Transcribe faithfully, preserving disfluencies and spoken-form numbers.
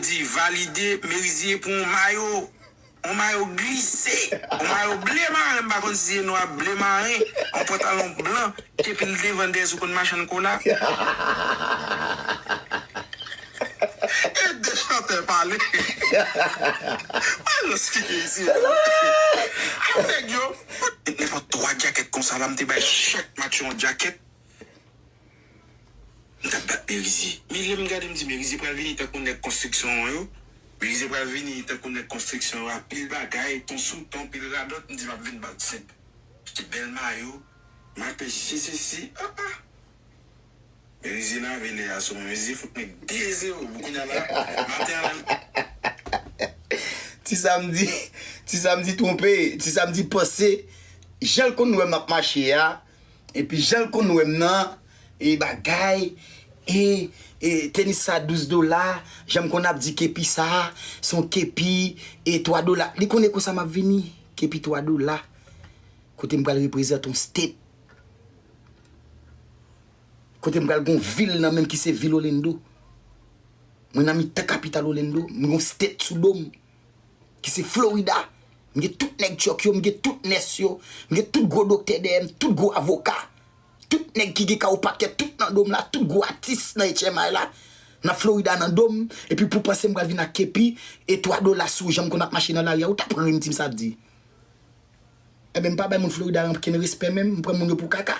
Di valide Merizier pou yon mayo. Yon mayo glise. Yon mayo ble maren, m pa konn si se nwa ble maren. Yon pantalon blan, kepi l devan dèyè sou konn machann kola. E de chantè pale. Alòs ki gen isi. A nèg yo. Nenpòt twa djakèt konsa la, m te bay chak match yon djakèt. M t ap bat Merizier. Men lè m gade, m di, Merizier pral vini tankou nèg konstriksyon an yo. Merizier pral vini tankou nèg konstriksyon yo, anpil bagay, ton sou ton, pil radòt. M di, m ap vin bat senp. Achte bèl mayo, m ap pèse sesi. Ah, ah. Merizier lave lè a sou mwen. Merizier fout nèg de zewo. Pou kounye a la, maten an la. Ti Samdi, Ti Samdi twonpe, Ti Samdi panse, jan l konn wè m ap mache a, epi jan l konn wè m nan, e bagay, e, e tenis sa douz dola, jan m konn ap di kepi sa, se yon kepi, e twa dola. Li konnen konsa m ap vini, kepi twa dola. Kote m pral reprezante yon state. Kote m pral gen yon vil nan menm ki se vil Orlando. Mwen nan mitan kapital Orlando, m gen yon state sou do m. Ki se Florida. M gen tout nèg Chuck yo, m gen tout nès yo, m gen tout gwo doktè dèyè m, tout gwo avoka. Tout nèg ki gen kawopaktè, tout nan do m la, tout gwo atis nan H M I la. Nan Florida nan do m, epi pou panse m pral vin ak kepi e twa dola sou jan m konn ap mache nan lari a, ou ta pran ri m di m sa di. Enben, m pa bay moun Florida ankenn respè menm, m pran moun yo pou kaka.